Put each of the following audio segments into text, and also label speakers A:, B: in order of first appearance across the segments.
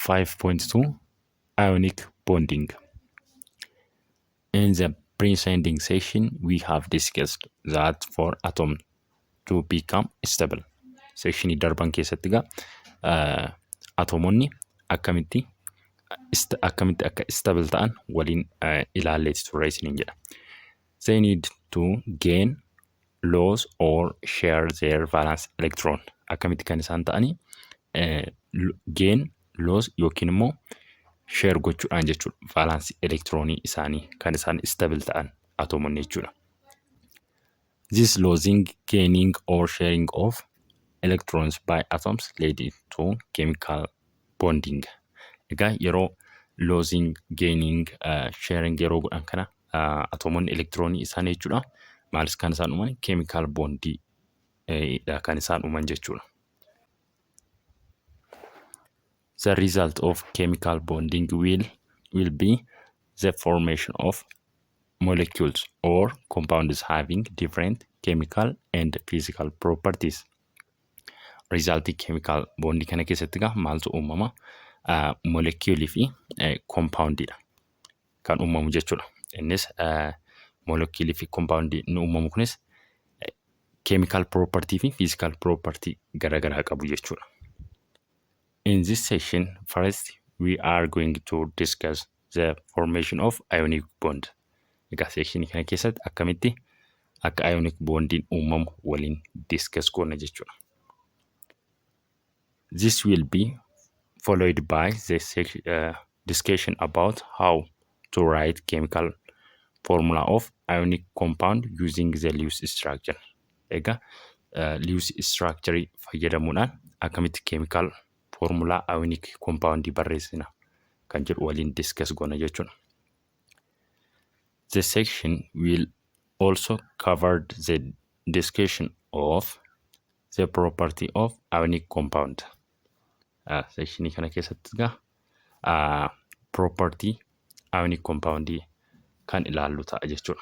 A: 5.2 Ionic Bonding. In the preceding session, we have discussed that for atom to become stable. Sekshinii darban keessatti egaa atoomonni akkamitti akka stable ta'an waliin ilaalleeti turre isiniin jedha. They need to gain, lose or share their valence electron. Akkamitti kan isaan ta'anii gain, lose yookiin immoo share gochuudhaan jechuudha. Valence elektiroonii isaanii kan isaan stable ta'an atoomonni jechuudha. This losing, gaining or sharing of electrons by atoms lead to chemical bonding. Egaa yeroo losing, gaining, sharing yeroo godhan kana atoomonni elektiroonii isaanii jechuudha. Maalis kan isaan uuman? Chemical bondii kan isaan uuman jechuudha. The result of chemical bonding will be the formation of molecules or compounds having different chemical and physical properties. Resultii chemical bondii kana keessatti egaa maaltu uumama? Molecuulii fi compoundiidha kan uumamu jechuudha. Innis molecuulii fi compoundii inni uumamu kunis chemical property fi physical property garaagaraa qabu jechuudha. In this session, first we are going to discuss the formation of ionic bond. Egaa sekshinii kana keessatti akkamitti akka ionic bondiin uumamu waliin discuss goona jechuudha. This will be followed by the discussion about how to write chemical formula of ionic compound using the Lewis structure. Egaa Lewis structure fayyadamuudhaan akkamitti chemical formula ionic compound barreessina kan jedhu waliin discuss goona jechuudha. The section will also cover the discussion of the property of ionic compound. Sekshinii kana keessatti egaa property ionic compound kan ilaallu ta'a jechuudha.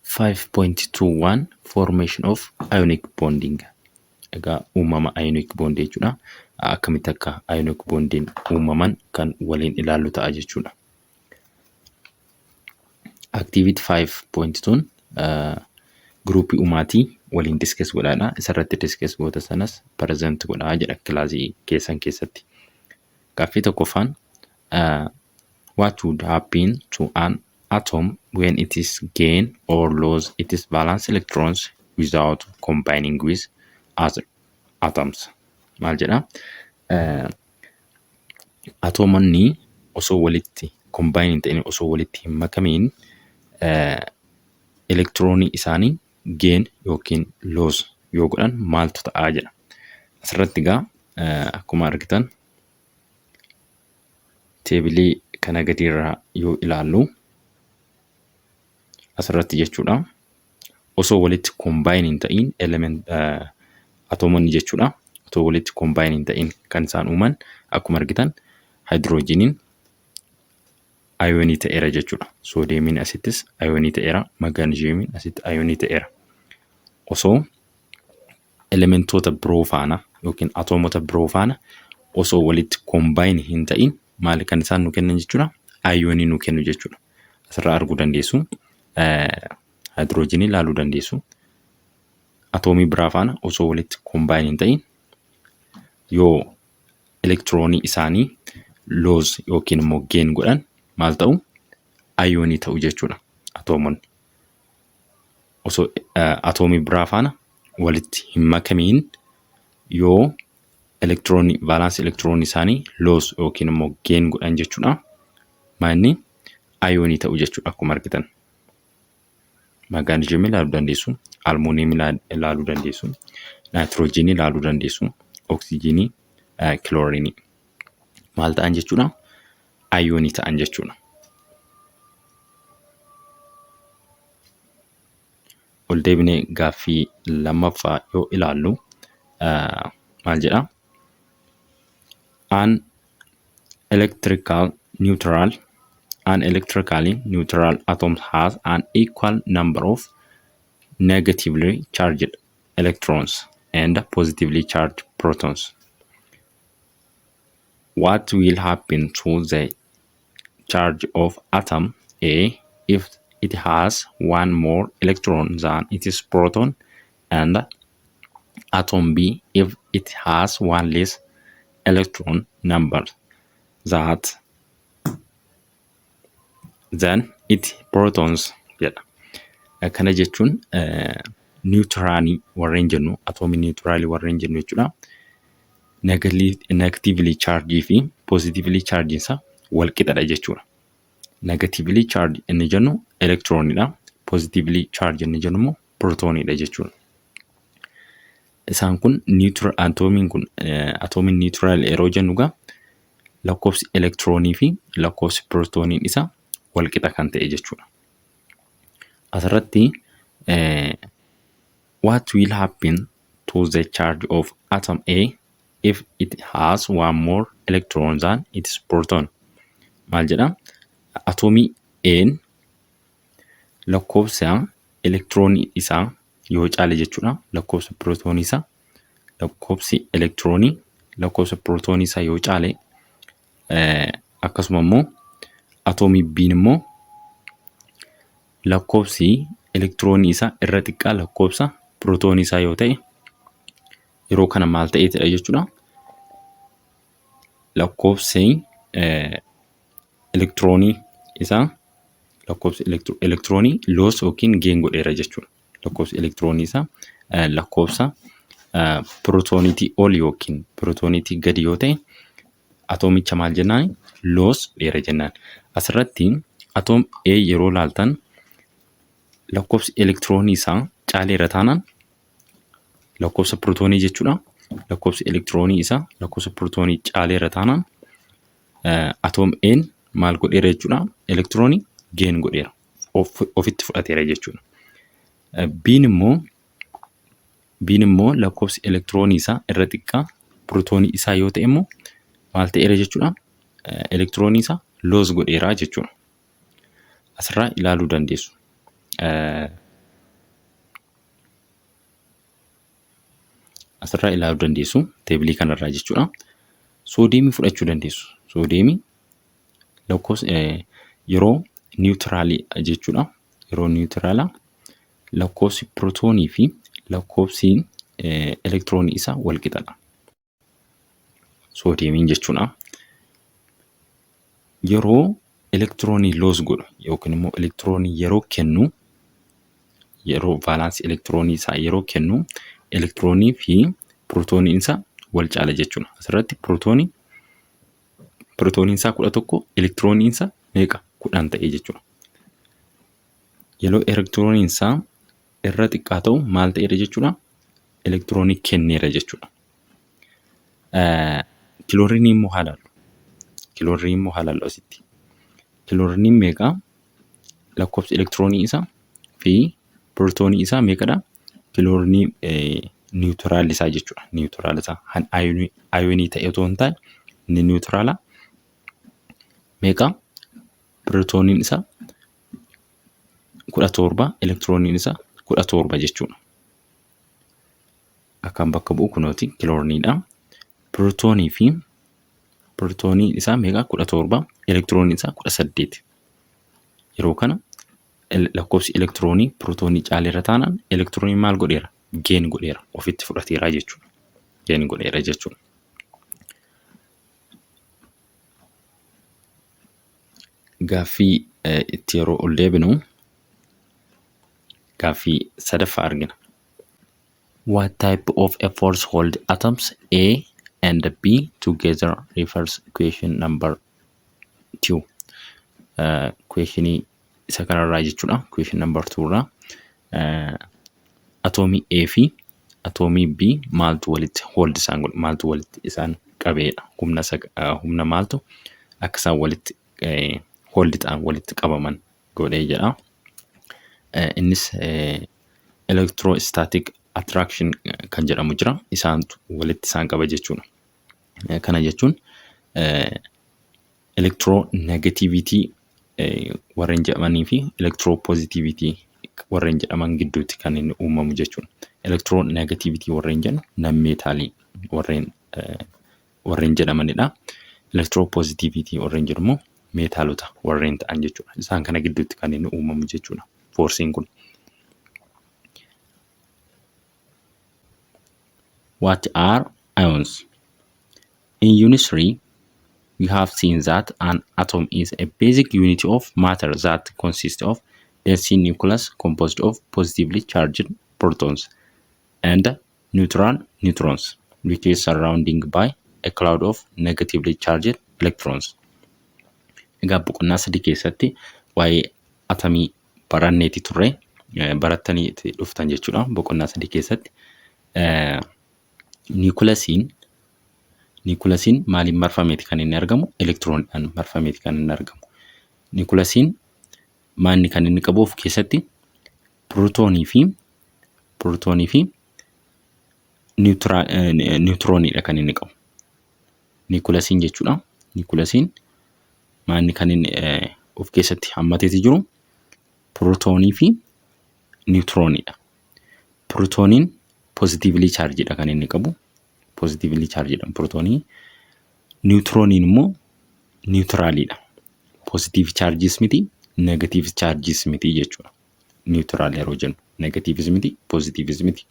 A: 5.21 Formation of Ionic Bonding. Egaa uumama ionic bond jechuudha. Akkamitti akka ionic bondiin uumaman kan waliin ilaallu ta'a jechuudha. Activity 5.2 gruupii uumaatii waliin discuss godhaadha. Isarratti discuss goota sanas present godhaa jedha kilaasii keessan keessatti. Gaaffii tokkoffaan, what would happen to an atom when it is gain or lose its valence electrons without combining with other atoms? Maal jedha? Atoomonni osoo walitti combine hin ta'in, osoo walitti hin makamiin, elektiroonii isaanii gain yookiin lose yoo godhan maaltu ta'aa jedha. Asirratti egaa akkuma argitan teebilii kana gadiirraa yoo ilaallu asirratti jechuudha. Osoo walitti combine hin ta'in element atoomonni jechuudha. Osoo walitti combine hin ta'in kan isaan uuman akkuma argitan haayidroojiniin ayoonii ta'eera jechuudha. Soodiyeemiin asittis ayoonii ta'eera. Magaaniziyeemiin asitti ayoonii ta'eera. Osoo elementoota biroo faana yookiin atoomota biroo faana osoo walitti combine hin ta'in maali kan isaan nu kennan jechuudha? Ayoonii nu kennu jechuudha. Asirraa arguu dandeessu. Haayidroojinii ilaaluu dandeessu. Atoomii biraa faana osoo walitti combine hin ta'in yoo elektiroonii isaanii lose yookiin immoo gain godhan maal ta'u? Ayoonii ta'u jechuudha atoomonni. Osoo atoomii biraa faana walitti hin makamiin yoo elektiroonii vaalaansii elektiroonii isaanii lose yookiin immoo gain godhan jechuudha. Maanni ayoonii ta'u jechuudha akkuma argitan. Magaaniziyeemii ilaaluu dandeessu, almuuniyeemii ilaaluu dandeessu, naayitiroojiinii ilaaluu dandeessu, oksijiinii, kilooriinii. Maal ta'an jechuudha? Ayoonii ta'an jechuudha. Ol deebinee gaaffii lammaffaa yoo ilaallu maal jedha? An electrical neutral An electrically neutral atom has an equal number of negatively charged electrons and positively charged protons. What will happen to the charge of atom A if it has one more electron than its proton and atom B if it has one less electron number that than its protons jedha. Kana jechuun neutral warreen jennu, atoomii neutral warreen jennu jechuudha. Negatively charged fi positively charged isaa wal qixadha jechuudha. Negatively charged inni jennu elektiroonidha. Positively charged inni jennu immoo pirootooniidha jechuudha. Isaan kun neutral, atoomiin kun atoomiin neutral yeroo jennu egaa lakkoofsi elektiroonii fi lakkoofsi pirootooniin isaa wal qixa kan ta'e jechuudha. Asirratti what will happen to the charge of atom A if it has one more electron than its proton? Maal jedha? Atoomii A'n lakkoofsa elektiroonii isaa yoo caale jechuudha. Lakkoofsa pirootoonii isaa, lakkoofsi elektiroonii lakkoofsa pirootoonii isaa yoo caale, akkasuma immoo atoomii B'n immoo lakkoofsi elektiroonii isaa irra xiqqaa lakkoofsa pirootoonii isaa yoo ta'e, yeroo kana maal ta'eetidha jechuudha. Lakkoofsi elektiroonii isaa, lakkoofsi elektiroonii lose yookiin gain godheera jechuudha. Lakkoofsi elektiroonii isaa lakkoofsa pirootooniitii ol yookiin pirootooniitii gadi yoo ta'e, atoomicha maal jennaan? Lose godheera jennaan. Asirratti atom A yeroo laaltan, lakkoofsi elektiroonii isaa caaleera taanaan lakkoofsa pirootoonii jechuudha. Lakkoofsi elektiroonii isaa lakkoofsa pirootoonii caaleera taanaan, atom A'n maal godheera jechuudha? Elektiroonii gain godheera. Ofitti fudhateera jechuudha. B'n immoo lakkoofsi elektiroonii isaa irra xiqqaa pirootoonii isaa yoo ta'e immoo maal ta'eera jechuudha? Elektiroonii isaa lose godheera jechuudha. Asirraa ilaaluu dandeessu. Asirraa ilaaluu dandeessu teebilii kanarraa jechuudha. Soodiyeemii fudhachuu dandeessu. Soodiyeemii lakkoofsa yeroo neutralii jechuudha. Yeroo neutralaa lakkoofsi pirootoonii fi lakkoofsi elektiroonii isaa wal qixadha. Soodiyeemiin jechuudha. Yeroo elektiroonii lose godhu yookiin immoo elektiroonii yeroo kennu, yeroo valence elektiroonii isaa yeroo kennu, elektiroonii fi pirootooniin isaa wal caala jechuudha. Asirratti pirootooniin isaa 11, elektirooniin isaa meeqa? 10 ta'e jechuudha. Yeroo elektirooniin isaa irra xiqqaa ta'u maal ta'eera jechuudha? Elektiroonii kenneera jechuudha. Kilooriinii immoo haa ilaallu. Kilooriinii immoo haa ilaallu asitti. Kilooriiniin meeqa? Lakkoofsi elektiroonii isaa fi pirootoonii isaa meeqadha? Kilooriinii neutral isaa jechuudha. Neutral isaa kan ayoonii ta'e otoo hin taane inni neutrala meeqa? Pirootooniin isaa 17, elektirooniin isaa 17 jechuudha. Akkaan bakka bu'u kunooti kilooriiniidha. Pirootoonii fi pirootooniin isaa meeqa? 17, elektirooniin isaa 18. Yeroo kana lakkoofsi elektiroonii pirootoonii caaleera taanaan elektiroonii maal godheera? Gain godheera. Ofitti fudhateera jechuudha. Gain godheera jechuudha. Gaaffii itti yeroo ol deebinu gaaffii sadaffaa argina. What type of a force hold atoms A and B together? Refers question number 2. Questionii isa kanarraa jechuudha. Question number 2 irraa. Atoomii A fi atoomii B maaltu walitti hold isaan godhe, maaltu walitti isaan qabeedha? Humna maaltu akka isaan walitti hold ta'an, walitti qabaman godhee jedha. Innis electrostatic attraction kan jedhamu jira. Isaantu walitti isaan qaba jechuudha. Kana jechuun electronegativity warreen jedhamanii fi electropositivity warreen jedhaman gidduutti kan inni uumamu jechuudha. Electronegativity warreen jennu non-metalii warreen jedhamanidha. Electropositivity warreen jedhu immoo meetaalota warreen ta'an jechuudha. Isaan kana gidduutti kan inni uumamu jechuudha foorsiin kun. What are ions? In Unit 3, we have seen that an atom is a basic unit of matter that consists of dense nucleus composed of positively charged protons and neutral neutrons, which is surrounding by a cloud of negatively charged electrons. Egaa boqonnaa sadii keessatti waa'ee atamii baranneeti turre, barattanii dhuftan jechuudha boqonnaa sadii keessatti. Niikulasiin maaliin marfameeti kan inni argamu? Elektirooniidhaan marfameeti kan inni argamu. Niikulasiin maanni kan inni qabu of keessatti? Pirootoonii fi niwutirooniidha kan inni qabu. Niikulasiin jechuudha. Niikulasiin maanni kan inni of keessatti hammateeti jiru? Pirootoonii fi niwutirooniidha. Pirootooniin positively chargedha kan inni qabu. Positively chargedha pirootoonii. Niwutirooniin immoo niwutiraaliidha. Positive chargeis miti, negative chargeis miti jechuudha. Neutral yeroo jennu negativeis miti, positiveis miti.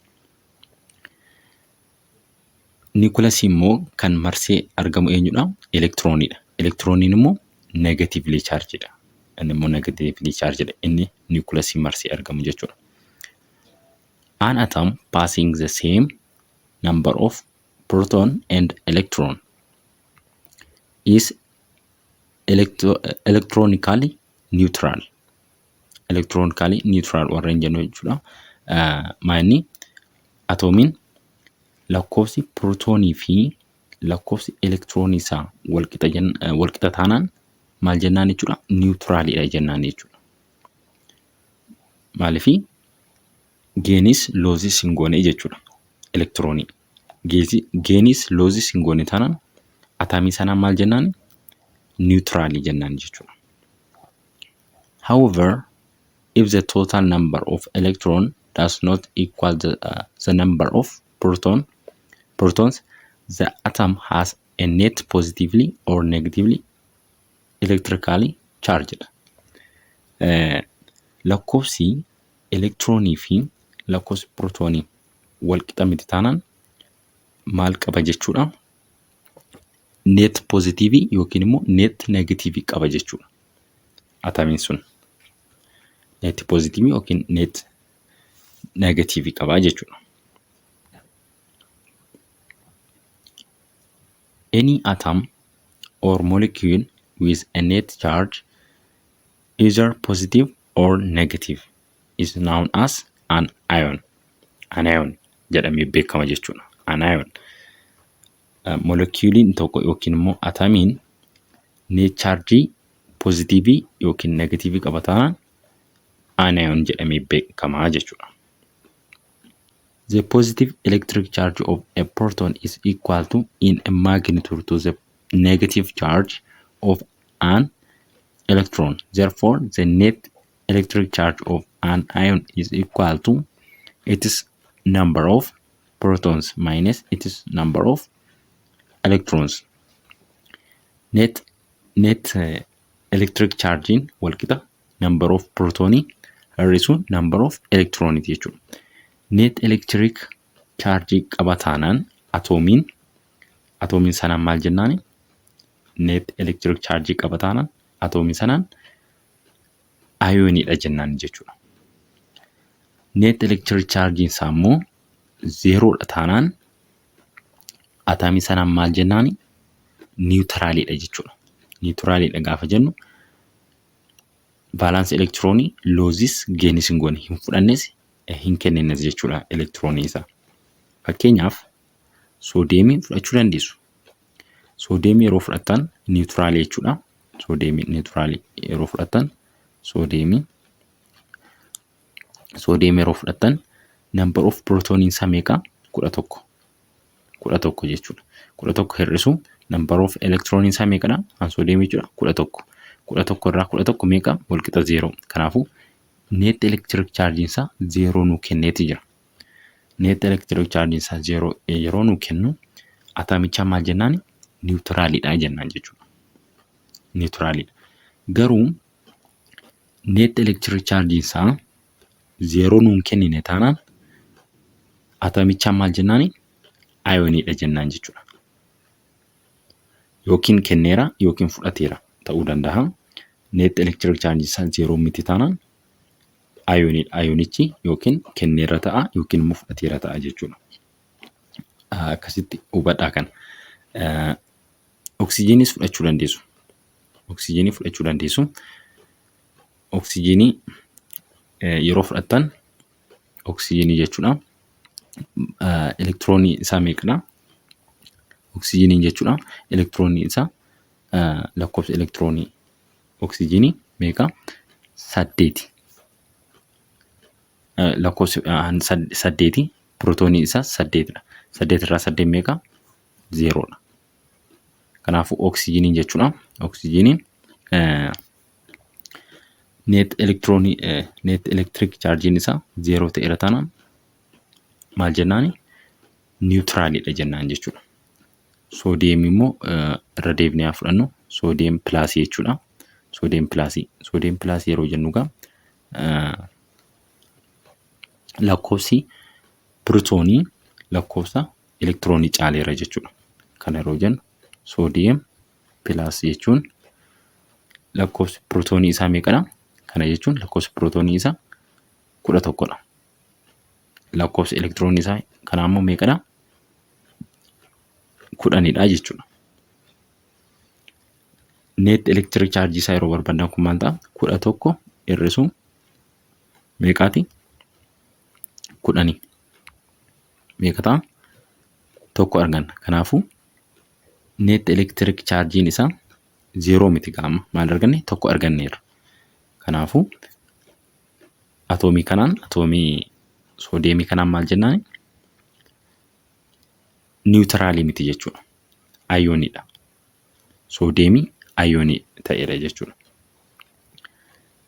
A: Niikulasii immoo kan marsee argamu eenyudha? Elektirooniidha. Elektirooniin immoo negatively chargedha. Inni immoo negatively chargedha. Inni niikulasii marsee argamu jechuudha. An atom passing the same number of proton and electron is electronically neutral. Electronically neutral warreen jennu jechuudha. Maanni atoomiin lakkoofsi pirootoonii fi lakkoofsi elektiroonii isaa walqixa taanaan maal jennaan jechuudha? Niwutiraaliidha jennaan jechuudha. Maaliifii gainis loseis hin goone jechuudha elektiroonii. Gainis loseis hin goone taanaan atamii sanaan maal jennaan? Niwutiraalii jennaan jechuudha. However, if the total number of electron does not equal the number of protons, the atom has a net positively or negatively electrically charged. Lakkoofsi elektiroonii fi lakkoofsi pirootoonii wal qixa miti taanaan maal qaba jechuudha? Net positive yookiin immoo net negative qaba jechuudha. Atamiin sun net positive yookiin net negative qaba jechuudha. Any atom or molecule with a net charge, either positive or negative, is known as an ion. Anion jedhamee beekama jechuudha. Anion. Molekiyuuliin tokko yookiin immoo atamiin net charge positive yookiin negative qaba taanaan anion jedhamee beekama jechuudha. The positive electric charge of a proton is equal to in a magnitude to the negative charge of an electron. Therefore, the net electric charge of an ion is equal to its number of protons minus its number of electrons. Net electric chargein walqixa number of protonii hir'isuun number of electronii jechuudha. Net electric charge qaba taanaan atoomiin sanaan maal jennaani? Net electric charge qaba taanaan atoomii sanaan ayooniidha jennaan jechuudha. Net electric charge isaa immoo zeeroodha taanaan atomii sanaan maal jennaani? Niwutiraaliidha jechuudha. Niwutiraaliidha gaafa jennu valence elektiroonii loseis gainis hin goone, hin fudhannes hin kennines jechuudha elektiroonii isaa. Fakkeenyaaf, soodeemii fudhachuu dandeessu. Soodeemii yeroo fudhattan niwutiraalii jechuudha. Soodeemii niwutiraalii yeroo fudhattan, soodeemii yeroo fudhattan number of prootoniin isaa meeqa? 11. 11 jechuudha. 11 hir'isu number of elektirooniin isaa meeqadha? Kan soodeemii jechuudha, 11. 11 irraa 11 meeqa? Walqixa zeeroo. Kanaafuu net electric chargeiin isaa zeeroo nuu kenneeti jira. Net electric charge isaa zeeroo yeroo nu kennu, atoomichaa maal jennaan? Neutraliidha jennaan jechuudha. Neutraliidha. Garuu net electric charge isaa zeeroo nuun kennine taanaan, atoomichaan maal jennaani? Ioniidha jennaan jechuudha. Yookiin kenneera yookiin fudhateera ta'uu danda'a. Net electric charge isaa zeeroo miti taanaan ioniidha. Ionichi yookiin kenneera ta'a yookiin immoo fudhateera ta'a jechuudha. Akkasitti hubadhaa kana. Oksijiinis fudhachuu dandeessu. Oksijiinii fudhachuu dandeessu. Oksijiinii yeroo fudhattan, oksijiinii jechuudha. Elektiroonii isaa meeqadha? Oksijiiniin jechuudha. Elektiroonii isaa, lakkoofsa elektiroonii oksijiinii meeqa? Saddeeti. Lakkoofsi saddeeti. Pirootoonii isaa saddeetidha. Saddeet irraa saddeet meeqa? Zeeroodha. Kanaafuu oksijiiniin jechuudha. Oksijiiniin net elektiroonii, net electric chargeiin isaa zeeroo ta'eera taanaan maal jennaani? Neutraliidha jennaan jechuudha. Soodiyeemii immoo irra deebinee haa fudhannu. Sodium plusii jechuudha. Sodium plusii. Sodium plusii yeroo jennu egaa, lakkoofsi pirootoonii lakkoofsa elektiroonii caaleera jechuudha. Kana yeroo jennu, sodium plus jechuun lakkoofsi pirootoonii isaa meeqadha? Kana jechuun lakkoofsi pirootoonii isaa 11dha. Lakkoofsi elektiroonii isaa kanaa immoo meeqadha? 10dha jechuudha. Net electric chargeii isaa yeroo barbaadan kun maal ta'a? 11 hir'isuu meeqaati? 10. Meeqa ta'a? Tokko arganna. Kanaafuu net electric chargeiin isaa zeeroo miti gaama. Maal arganne? Tokko arganneerra. Kanaafuu atoomii kanaan, atoomii soodiyeemii kanaan maal jennaani? Neutralii miti jechuudha. Ioniidha. Soodiyeemii ionii ta'eera jechuudha.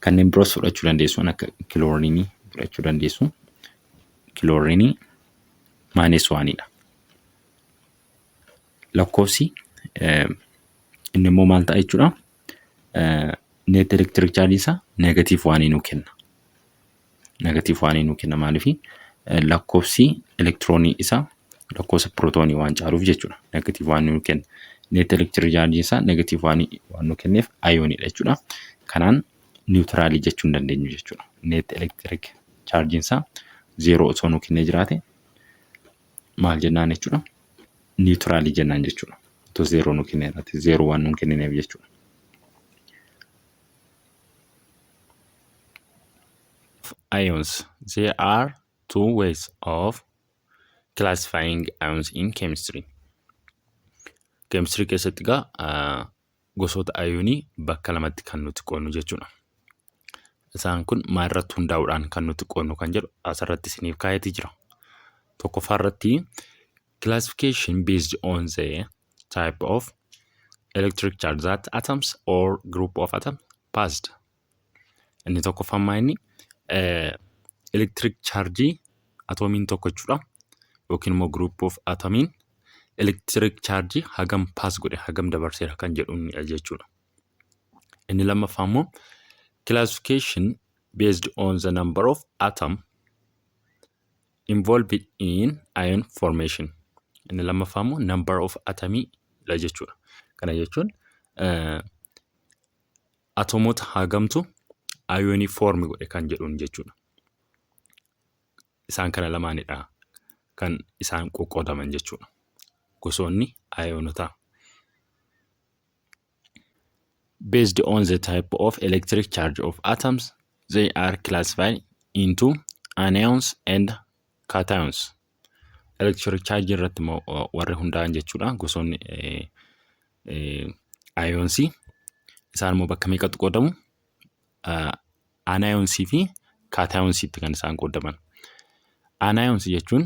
A: Kanneen biroos fudhachuu dandeessu, akka kilooriinii fudhachuu dandeessu. Kilooriinii minus oneiidha. Lakkoofsi inni immoo maal ta'a jechuudha? Net electric chargeii isaa negative oneii nuu kenna. Negative oneii nuu kenna, maaliifi? Lakkoofsi elektiroonii isaa lakkoofsa pirootoonii waan caaluuf jechuudha. Negative oneii nuu kenna. Net electric chargeii isaa negative oneii waan nuu kenneef ioniidha jechuudha. Kanaan neutralii jechuu hin dandeenyu jechuudha. Net electric chargeiin isaa zeeroo osoo nuu kennee jiraate maal jennaan jechuudha? Neutralii jennaan jechuudha. Otoo zeeroo nuu kennee jiraate, zeeroo waan nuu kennineef jechuudha. Ions. There are two ways of classifying ions in chemistry. Chemistry keessatti egaa gosoota ionii bakka lamatti kan nuti qoodnu jechuudha. Isaan kun maalirratti hundaa'uudhaan kan nuti qoodnu kan jedhu asirratti isiniif kaa'eetii jira. Tokkoffaa irratti, classification based on the type of electric charge that atoms or group of atoms passed. Inni tokkoffaan maa inni? Electric charge atoomiin tokko jechuudha. Yookiin immoo group of atomiin electric charge hagam pass godhe, hagam dabarseera kan jedhu jechuudha. Inni lammaffaa immoo classification based on the number of atom involved in ion formation. Inni lammaffaa immoo number of atomii dha jechuudha. Kana jechuun atomoota hagamtu ionii form godhe kan jedhuun jechuudha. Isaan kana lamaanidha kan isaan qoqqoodaman jechuudha. Gosoonni ionotaa. Based on the type of electric charge of atoms, they are classified into anions and cations. Electric charge irratti immoo warri hundaa'an jechuudha. Gosoonni ionsii isaan immoo bakka meeqatti qoodamu? Anionsii fi cationsiitti kan isaan qoodaman. Anions jechuun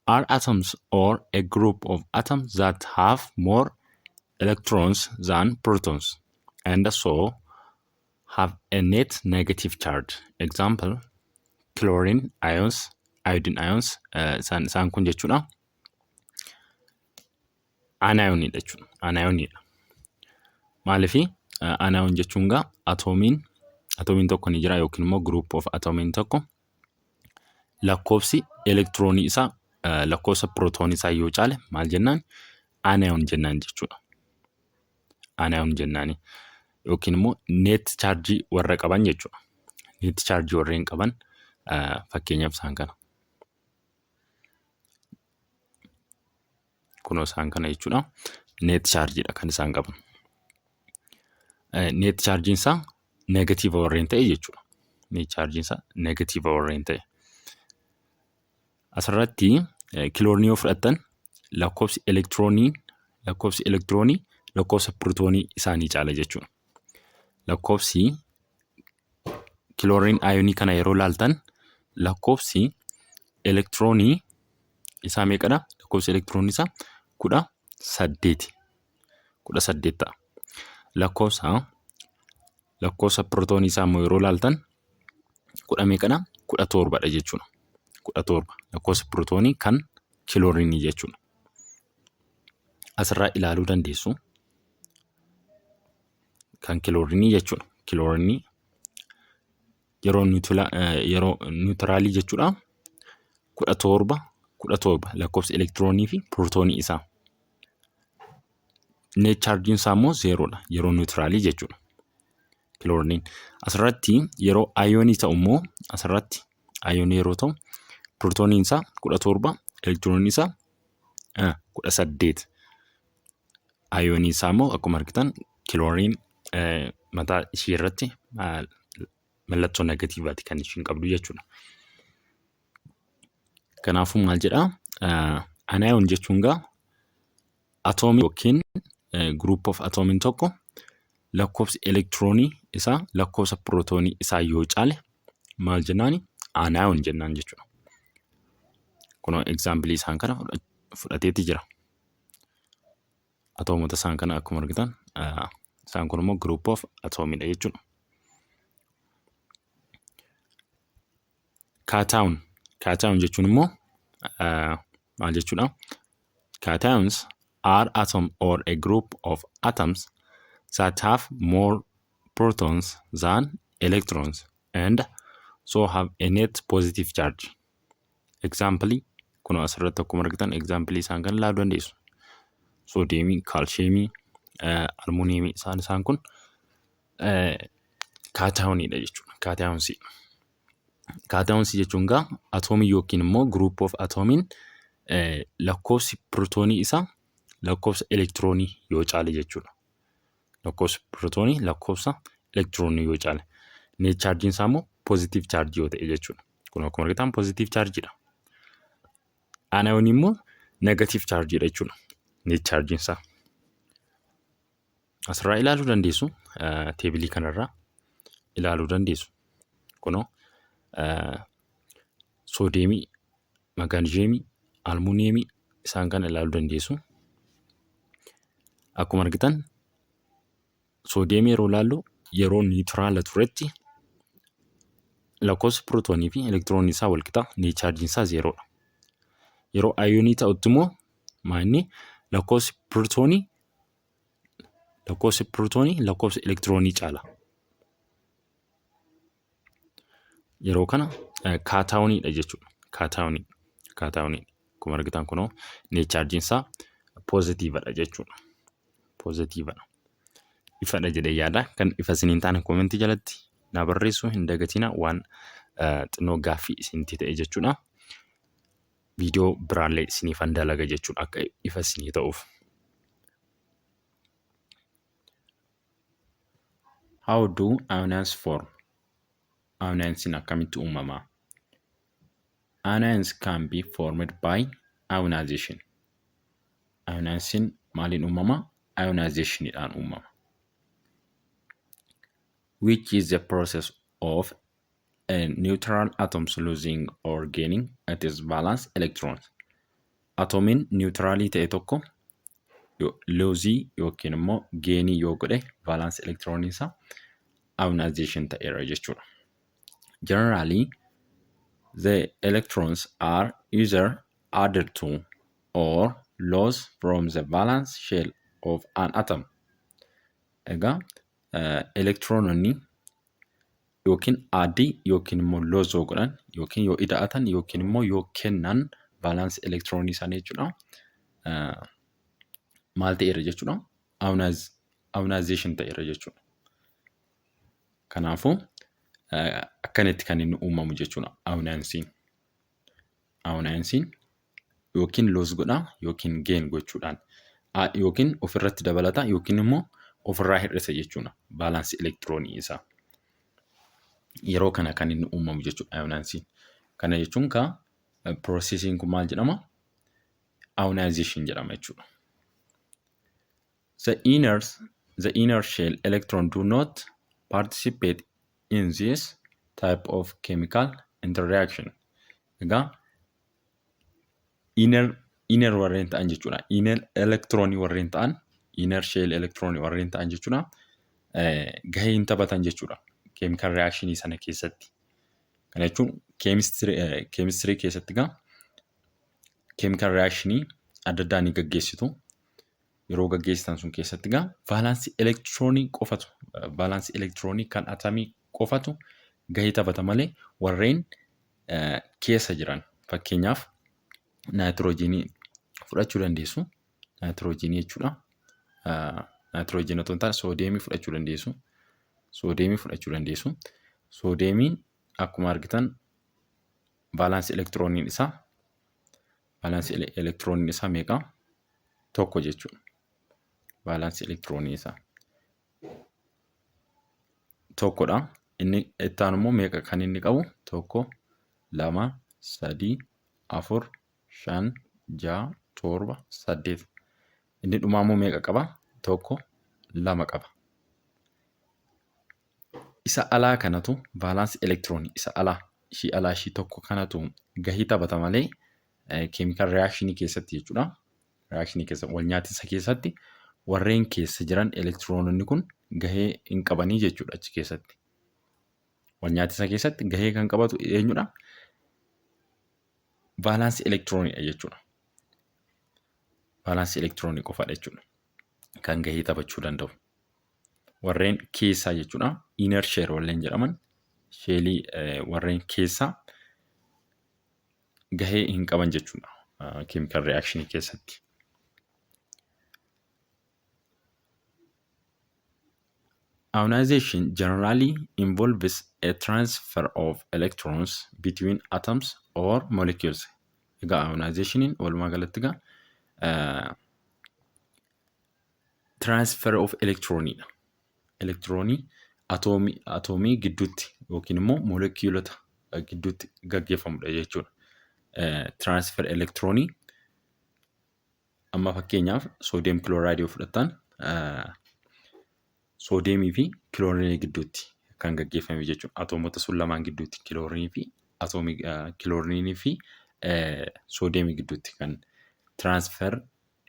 A: are atoms or a group of atoms that have more electrons than protons and so have a net negative charge. Example, chlorine ions, Iodine ions isaan kun jechuudha. Anioniidha jechuudha. Anioniidha. Maaliifi anion jechuun gaa atoomiin tokko ni jira yookiin immoo group of atoomiin tokko lakkoofsi elektiroonii isaa lakkoofsa pirootoonii isaa yoo caale maal jennaan, anion jennaan jechuudha. Anion jennaani. Yookiin immoo net charge warra qaban jechuudha. Net charge warreen qaban, fakkeenyaaf isaan kana. Kunoo isaan kana jechuudha. Net chargeedha kan isaan qaban. Net chargeiin isaa negative warreen ta'e jechuudha. Net chargeiin isaa negative warreen ta'e. Asirratti kiloorinii yoo fudhattan lakkoofsi elektiroonii lakkoofsa pirootoonii isaanii caala jechuudha. Lakkoofsi chlorine ionii kana yeroo laaltan lakkoofsi elektiroonii isaa meeqadha? Lakkoofsi elektiroonii isaa 18. 18 ta'a. Lakkoofsa pirootoonii isaa immoo yeroo laaltan kudha meeqadha? 17dha jechuudha. 17 lakkoofsa pirootoonii kan kiloorinii jechuudha. Asirraa ilaaluu dandeessu. Kan kiloorinii jechuudha. Kiloorinii yeroo neutralii jechuudha. 17 17 lakkoofsa elektiroonii fi pirootoonii isaa. Net chargeiin isaa immoo zeeroodha yeroo neutralii jechuudha. Kilooriniin. Asirratti yeroo ionii ta'u immoo, asirratti ionii yeroo ta'u, pirootooniin isaa 17, elektirooniin isaa 18. Ionii isaa immoo akkuma argitan kilooriin mataa ishee irratti mallattoo negatiivaati kan ishiin qabdu jechuudha. Kanaafuu maal jedhaa? Anion jechuun gaa atoomii yookiin group of atoomiin tokko lakkoofsi elektiroonii isaa lakkoofsa pirootoonii isaa yoo caale maal jennaani? Anion jennaan jechuudha. Kunoo example isaan kana fudhateeti jira. Atoomota isaan kana akkuma argitan isaan kun immoo group of atoomiidha jechuudha. Cation. Cation jechuun immoo maal jechuudha? Cations are atom or a group of atoms that have more protons than electrons and so have a net positive charge. Example, kun asirratti akkuma argitan example isaan kan ilaaluu dandeessu. Soodiyeemii, kaalshiyeemii, almuuniyeemii isaan kun cationiidha jechuudha. Cationsii. Cationsii jechuun gaa atoomii yookiin immoo group of atoomiin lakkoofsi pirootoonii isaa lakkoofsa elektiroonii yoo caale jechuudha. Lakkoofsi pirootoonii lakkoofsa elektiroonii yoo caale. Net chargeiin isaa immoo positive charge yoo ta'e jechuudha. Kun akkuma argitan positive chargeiidha. Anionii immoo negative chargeiidha jechuudha. Net chargeiin isaa. Asirraa ilaaluu dandeessu. Tableii kanarraa ilaaluu dandeessu. Kunoo soodiyeemii, magaanizeemii, almuuniyeemii isaan kana ilaaluu dandeessu. Akkuma argitan soodiyeemii yeroo ilaallu yeroo neutrala turetti lakkoofsi pirootoonii fi elektiroonii isaa wal qixa, net chargeiin isaa zeeroodha. Yeroo ionii ta'utti immoo maanni lakkoofsi pirootoonii lakkoofsa elektiroonii caala. Yeroo kana cationiidha jechuudha. Cationii. Cationii. Akkuma argitan kunoo net chargeiin isaa positivedha jechuudha. Positivedha. Ifadha jedhee yaada. Kan ifa isiniin taane commentii jalatti naa barreessuu hin dagatina, waan xinnoo gaaffii isinitti ta'e jechuudha. Viidiyoo biraallee isiniifan dalaga jechuudha akka ifa isinii ta'uuf.
B: How do anions form? Anionsiin akkamitti uumama? Anions can be formed by ionization. Anionsiin maaliin uumama? Ionizationiidhaan uumama. Which is the process of a neutral atoms losing or gaining its valence electrons. Atoomiin neutralii ta'e tokko lose yookiin immoo gainii yoo godhe valence electronii isaa ionization ta'eera jechuudha. Generally, The electrons are either added to or lost from the valence shell of an atom. Egaa elektiroononni yookiin add yookiin immoo lose yoo godhan yookiin yoo ida'atan yookiin immoo yoo kennan valence elektiroonii isaanii jechuudha. Maal ta'eera jechuudha? Ionization ta'eera jechuudha. Kanaafuu akkanatti kan inni uumamu jechuudha ionizing. Ionizing yookiin lose godha yookiin gain gochuudhaan yookiin ofirratti dabalata yookiin immoo ofirraa hir'isa jechuudha valence elektiroonii isaa. Yeroo kana kan inni uumamu jechuudha ionizing. Kana jechuun kaa processiin kun maal jedhama? Ionization jedhama jechuudha. The inner shell electron do not participate in this type of chemical interaction. Egaa inner warreen ta'an jechuudha. Inner elektiroonii warreen ta'an, inner shell elektiroonii warreen ta'an jechuudha. Gahee hin taphatan jechuudha. Chemical reactionii sana keessatti. Kana jechuun keemistirii keessatti egaa chemical reactionii adda addaa ni gaggeessitu. Yeroo gaggeessitan sun keessatti egaa valence elektiroonii qofatu, valence elektiroonii kan atamii qofatu gahee taphata malee warreen keessa jiran, fakkeenyaaf naayitiroojiinii fudhachuu dandeessu. Naayitiroojiinii jechuudha. Naayitiroojiinii otoo hin taane soodeemii fudhachuu dandeessu. Soodeemii fudhachuu dandeessu. Soodeemiin akkuma argitan valence elektirooniin isaa meeqa? Tokko jechuudha. Valence elektiroonii isaa tokkodha. Inni itti aanu immoo meeqa kan inni qabu? Tokko, lama, sadii, afur, shan, ja'a, torba, saddeet. Inni dhumaa immoo meeqa qaba? Tokko, lama qaba. Isa alaa kanatu, valence elektiroonii isa alaa, ishii alaa, ishii tokko kanatu gahii taphata malee chemical reactionii keessatti jechuudha. Reactionii keessa, wal nyaatinsa keessatti warreen keessa jiran elektiroononni kun gahee hin qabanii jechuudha achi keessatti. Wal nyaatinsa keessatti gahee kan qabatu eenyudha? Valence elektirooniidha jechuudha. Valence elektiroonii qofadha jechuudha kan gahee taphachuu danda'u. Warreen keessaa jechuudha. Inner shell warreen jedhaman, shellii warreen keessaa gahee hin qaban jechuudha chemical reactionii keessatti. Ionization generally involves a transfer of electrons between atoms or molecules. Egaa ionizationiin walumaa galatti egaa transfer of electronidha. Elektiroonii atoomii gidduutti yookiin immoo molekiilota gidduutti gaggeeffamudha jechuudha. Transfer elektiroonii amma fakkeenyaaf sodium chlorideii yoo fudhattan, soodeemii fi kilooriinii gidduutti kan gaggeeffame jechuudha. Atoomota sun lamaan gidduutti, kiloorinii fi atoomii, kilooriinii fi soodeemii gidduutti kan transfer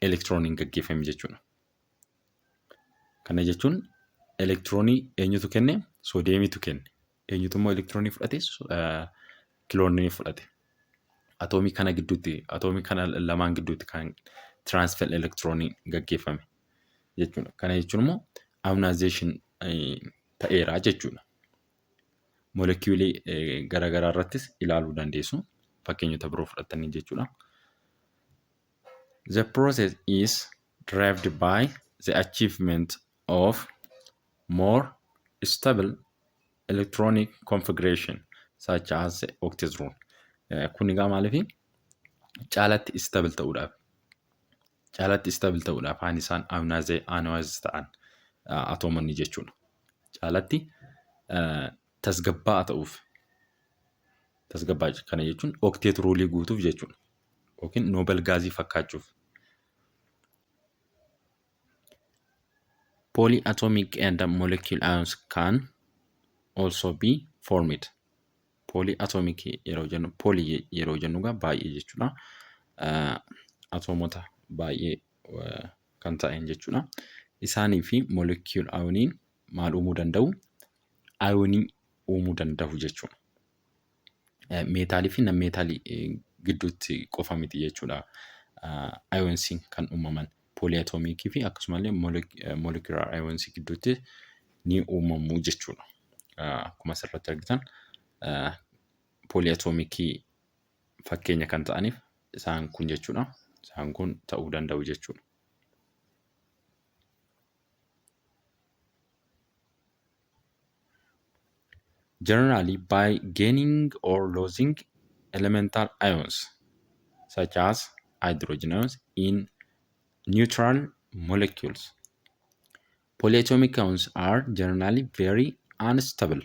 B: elektirooniin gaggeeffame jechuudha. Kana jechuun elektiroonii eenyutu kenne? Soodeemiitu kenne. Eenyutu immoo elektiroonii fudhate? Kiloorinii fudhate. Atoomii kana gidduutti, atoomii kana lamaan gidduutti kan transfer elektiroonii gaggeeffame jechuudha. Kana jechuun immoo ionization ta'eera jechuudha. Molekiulii garaagaraa irrattis ilaaluu dandeessu. Fakkeenyota biroo fudhatanii jechuudha. The process is derived by the achievement of more stable electronic configuration such as the octet rule. Kun egaa maaliifi caalatti stable ta'uudhaaf, caalatti stable ta'uudhaaf haan isaan ionize ta'an atoomonni jechuudha. Caalatti tasgabbaa'aa ta'uuf, tasgabbaa'aa kana jechuun octet rulii guutuuf jechuudha. Yookiin noble gasii fakkaachuuf. Polyatomic and molecule ions can also be formed. Polyatomic yeroo jennu, poly yeroo jennu egaa baay'ee jechuudha. Atoomota baay'ee kan ta'an jechuudha. Isaanii fi molecule ioniin maal uumuu danda'u? Ionii uumuu danda'u jechuudha. Meetaalii fi non-meetaalii gidduutti qofa miti jechuudha. Ionsiin kan uumaman polyatomicii fi akkasumallee molecular ionsii gidduutti ni uumamu jechuudha. Akkuma asirratti argitan polyatomicii fakkeenya kan ta'aniif isaan kun jechuudha. Isaan kun ta'uu danda'u jechuudha. Generally, by gaining or losing elemental ions such as hydrogen ions in neutral molecules. Polyatomic ions are generally very unstable.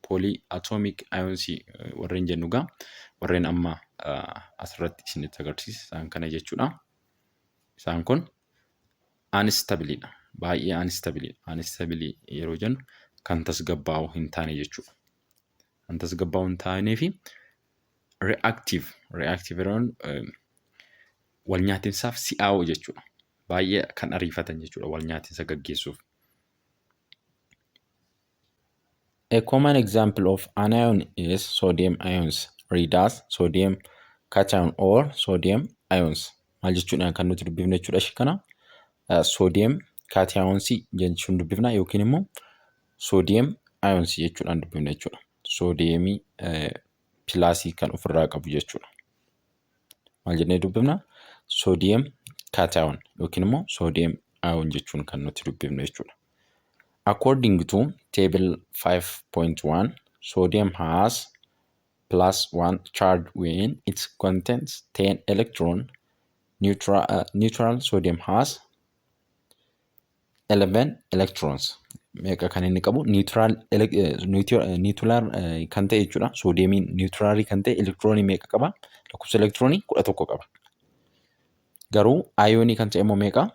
B: Polyatomic ions warreen jennu egaa warreen amma asirratti isinitti agarsiisa isaan kana jechuudha. Isaan kun unstableidha. Baay'ee unstableidha. Unstable yeroo jennu kan tasgabbaa'u hin taane jechuudha. Kan tasgabbaa'u hin taanee fi reactive yeroo wal nyaatinsaaf si'aawoo jechuudha. Baay'ee kan ariifatan jechuudha wal nyaatinsa gaggeessuuf. A common example of an ion is sodium ions, read as sodium cation or sodium ions. Maal jechuudhaan kan nuti dubbifnu jechuudha ishee kana. Sodium cations jechuun dubbifna yookiin immoo sodium ions jechuudhaan dubbifna jechuudha. Soodiyeemii plusii kan ofirraa qabu jechuudha. Maal jennee dubbifna? Sodium cation yookiin immoo sodium ion jechuun kan nuti dubbifnu jechuudha. According to table 5.1, sodium has +1 charge when it contains 10 electron. Neutral sodium has 11 electrons. Meeqa kan inni qabu? Neutral kan ta'e jechuudha. Soodiyeemiin neutralii kan ta'e elektiroonii meeqa qaba? Lakkoofsa elektiroonii 11 qaba. Garuu ayoonii kan ta'e immoo meeqa?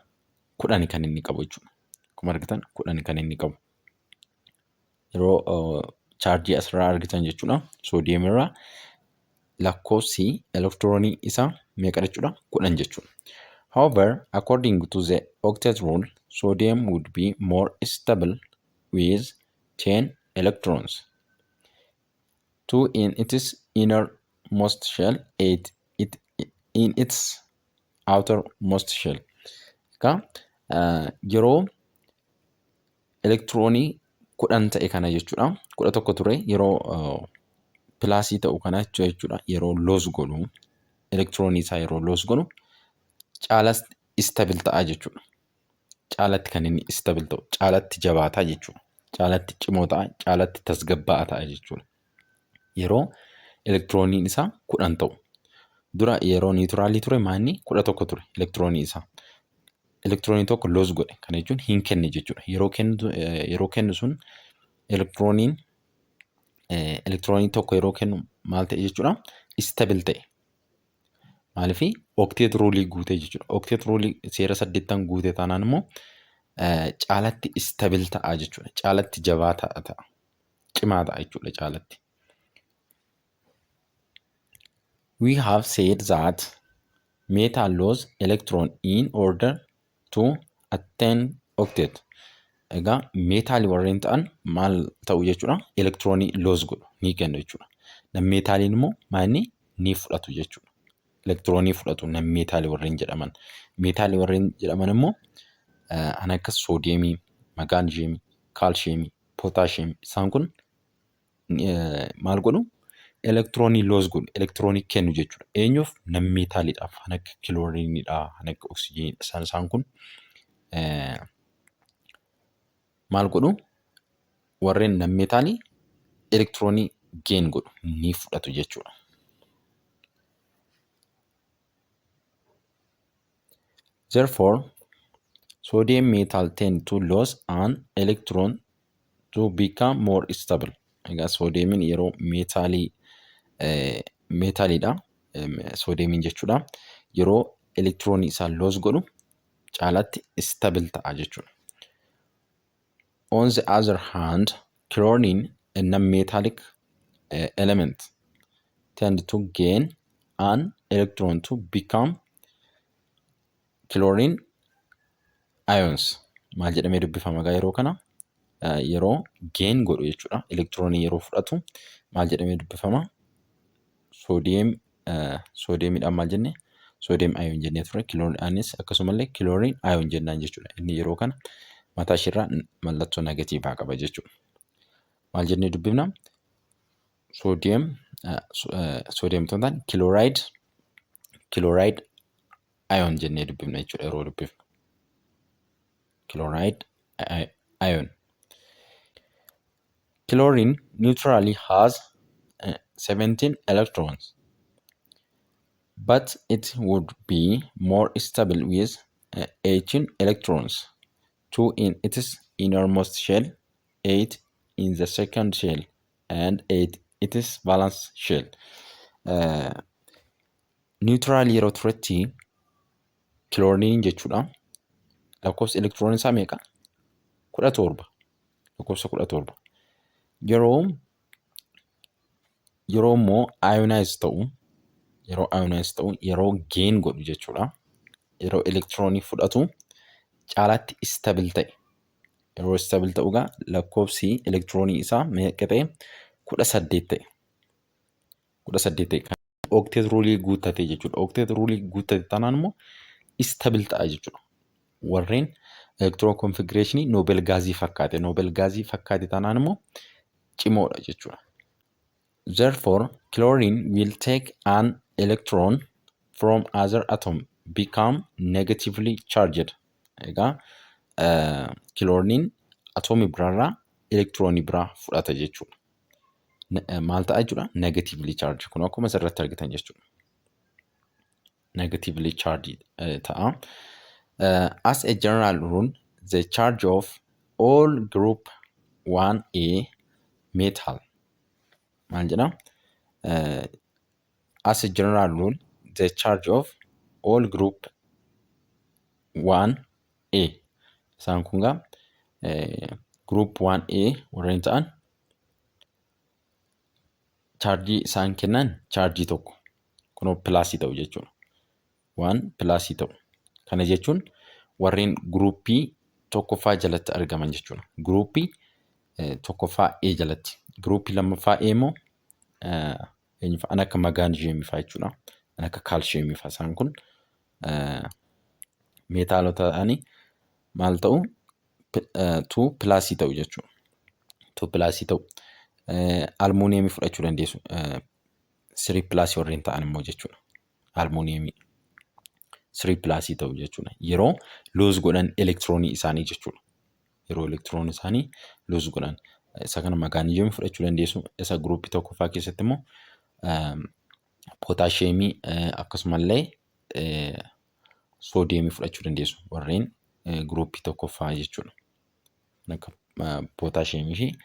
B: 10 kan inni qabu jechuudha. Akkuma argitan 10 kan inni qabu. Yeroo chaarjii asirraa argitan jechuudha. Soodiyeemirraa lakkoofsi elektiroonii isaa meeqa jechuudha? 10 jechuudha. However, according to the octet rule, sodium would be more stable with 10 electrons. 2 in its innermost shell, 8 in its outermost shell. Egaa yeroo elektiroonii 10 ta'e kana jechuudha. 11 ture yeroo plusii ta'u kana jechuudha. Yeroo lose godhu elektiroonii isaa yeroo lose godhu caalatti stable ta'a jechuudha. Caalatti kan inni stable ta'u, caalatti jabaataa jechuudha. Caalatti cimoo ta'a, caalatti tasgabbaa'aa ta'a jechuudha. Yeroo elektirooniin isaa 10 ta'u. Dura yeroo neutralii ture maanni 11 ture elektiroonii isaa. Elektiroonii tokko lose godhe kana jechuun hin kenne jechuudha. Yeroo kennu sun elektiroonii tokko yeroo kennu maal ta'e jechuudha? Stable ta'e. Maaliif octet rulii guutee jechuudha. Octet rulii seera 8 guutee taanaan immoo caalatti stable ta'a jechuudha. Caalatti jabaa ta'a. Cimaa ta'a jechuudha caalatti. We have said that metal lose electron in order to attain octet. Egaa meetaalii warreen ta'an maal ta'u jechuudha? Elektiroonii lose godhu ni kennu jechuudha. Non-meetaaliin immoo maal ni fudhatu jechuudha. Elektiroonii fudhatu non-meetaalii warreen jedhaman. Meetaalii warreen jedhaman immoo kan akka soodiyeemii, magaaniziyeemii, kaalshiyeemii, pootaashiyeemii isaan kun maal godhu? Elektiroonii lose godhu, elektiroonii kennu jechuudha. Eenyuuf? Non-meetaaliidhaaf kan akka kilooriiniidha, kan akka oksijiiniidha. Isaan kun maal godhu? Warreen non-meetaalii elektiroonii gain godhu ni fudhatu jechuudha. Therefore, sodium metal tend to lose an electron to become more stable. Egaa soodiyeemiin yeroo meetaalii meetaaliidha. Soodiyeemiin jechuudha. Yeroo elektiroonii isaa lose godhu caalatti stable ta'a jechuudha. On the other hand, chlorine, a non-metallic element, tend to gain an electron to become chlorine ions. Maal jedhamee dubbifama egaa yeroo kana? Yeroo gain godhu jechuudha. Elektiroonii yeroo fudhatu maal jedhamee dubbifama? Sodium, sodiumiidhaan maal jenne? Sodium ion jennee ture. Kilooriidhaanis akkasumallee chlorine ion jennaan jechuudha. Inni yeroo kana mataa isheerraa mallattoo negatiivaa qaba jechuudha. Maal jennee dubbifna? Sodium, sodium otoo hin taane chloride, chloride ion jennee dubbifna jechuudha yeroo dubbifnu. Chloride ion. Chlorine neutrally has 17 electrons, but it would be more stable with 18 electrons, 2 in its innermost shell, 8 in the second shell, and 8 its valence shell. Neutral yeroo turetti kilooriiniin jechuudha. Lakkoofsi elektiroonii isaa meeqa? 17. Lakkoofsa 17. Yeroo immoo ionize ta'u, yeroo ionize ta'u, yeroo gain godhu jechuudha. Yeroo elektiroonii fudhatu caalaatti stable ta'e. Yeroo stable ta'u egaa lakkoofsi elektiroonii isaa meeqa ta'e? 18 ta'e. 18 ta'e. Octet rule guuttate jechuudha. Octet rule guuttate taanaan immoo stable ta'a jechuudha. Warreen electron configuration noble gaasii fakkaate. Noble gaasii fakkaate taanaan immoo cimoodha jechuudha. Therefore, chlorine will take an electron from other atom, become negatively charged. Egaa kilooriiniin atoomii biraarraa elektiroonii biraa fudhata jechuudha. Maal ta'a jechuudha? Negatively charged. Kun akkuma asirratti argitan jechuudha. Negatively charged ta'a. As a general rule, the charge of all group 1A metal maal jedha? As a general rule, the charge of all group 1A, isaan kun gaa group 1A warreen ta'an, chaarjii isaan kennan chaarjii tokko kunoo plusii ta'u jechuudha. Waan plusii ta'u. Kana jechuun warreen guruppii tokkoffaa jalatti argaman jechuudha. Guruppii tokkoffaa A jalatti. Guruppii lammaffaa A immoo eenyu fa'a? Kan akka magaaniziyeemii fa'a jechuudha. Kan akka kaalshiyeemii fa'a, isaan kun meetaalota ta'anii maal ta'u? Two plusii ta'u jechuudha. Two plusii ta'u. Almuuniyeemii fudhachuu dandeessu. Three plusii warreen ta'an immoo jechuudha. Almuuniyeemii three plusii ta'u jechuudha. Yeroo lose godhan elektiroonii isaanii jechuudha. Yeroo elektiroonii isaanii lose godhan. Isa kana magaaniziyeemii fudhachuu dandeessu. Isa guruppii tokkoffaa keessatti immoo pootaashiyeemii, akkasumallee soodiyeemii fudhachuu dandeessu. Warreen guruppii tokkoffaa jechuudha. Akka pootaashiyeemii fi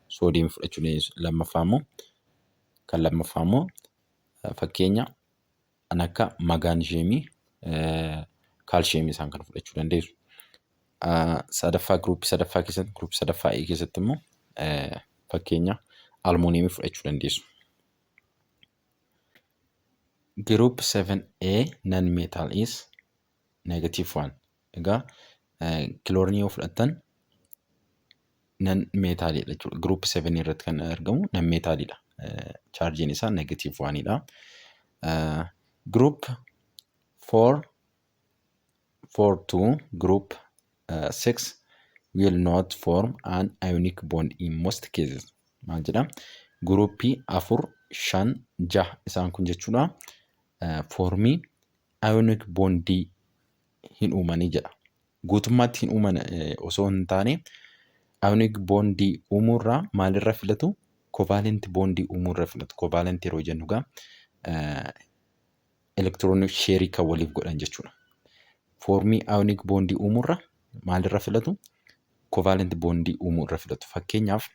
B: soodiyeemii fudhachuu dandeessu. Lammaffaa immoo, kan lammaffaa immoo fakkeenya kan akka magaaniziyeemii, kaalshiyeemii isaan kana fudhachuu dandeessu. Sadaffaa, guruppii sadaffaa keessatti, guruppii sadaffaa A keessatti immoo fakkeenya almuuniyeemii fudhachuu dandeessu. Group 7A non-metal is negative 1. Egaa kiloorinii yoo fudhattan non meetaaliidha jechuudha. Group 7 irratti kan argamu non meetaaliidha. Chaarjiin isaa negative 1dha. Group 4 4 to group 6 will not form an ionic bond in most cases. Maal jedha? Guruppii afur, shan, jaha isaan kun jechuudha. Formii ionic bondii hin uumanii jedha. Guutummaatti hin uuman osoo hin taane, ionic bondii uumuurraa maalirra filatu? Covalent bondii uumuurra filatu. Covalent yeroo jennu egaa elektiroonii share kan waliif godhan jechuudha. Formii ionic bondii uumuurra maalirra filatu? Covalent bondii uumuurra filatu. Fakkeenyaaf,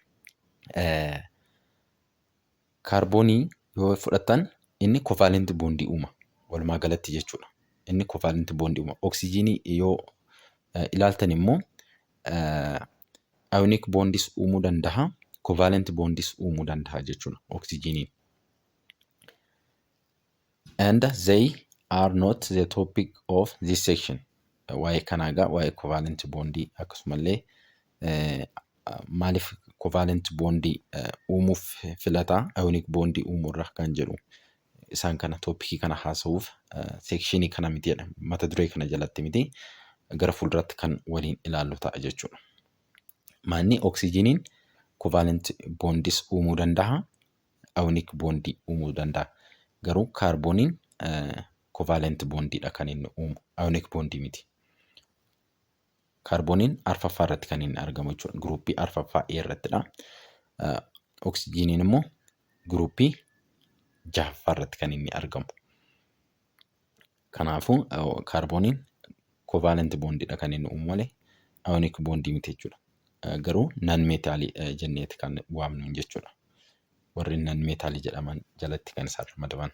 B: kaarboonii yoo fudhattan inni covalent bondii uuma walumaa galatti jechuudha. Inni covalent bondii uuma. Oksijiinii yoo ilaaltan immoo ionic bondis uumuu danda'a, covalent bondis uumuu danda'a jechuudha oksijiiniin. And they are not the topic of this section. Waa'ee kanaa egaa, waa'ee covalent bondii akkasumallee maaliif Covalent bondii uumuuf filataa ionic bondii uumuurra kan jedhu isaan kana topicii kana haasa'uuf sectionii kana miti jedha. Mata duree kana jalatti miti, gara fuulduraatti kan waliin ilaallu ta'a jechuudha. Maanni oksijiiniin covalent bondis uumuu danda'a, ionic bondii uumuu danda'a. Garuu kaarbooniin covalent bondiidha kan inni uumu, ionic bondii miti. Kaarbooniin arfaffaa irratti kan inni argamu jechuudha. Groupii arfaffaa A irrattidha. Oksijiiniin immoo groupii jahaffaa irratti kan inni argamu. Kanaafuu kaarbooniin covalent bondiidha kan inni uumu malee ionic bondii miti jechuudha. Garuu non metalii jenneeti kan waamnu jechuudha. Warreen non metalii jedhaman jalatti kan isaan ramadaman.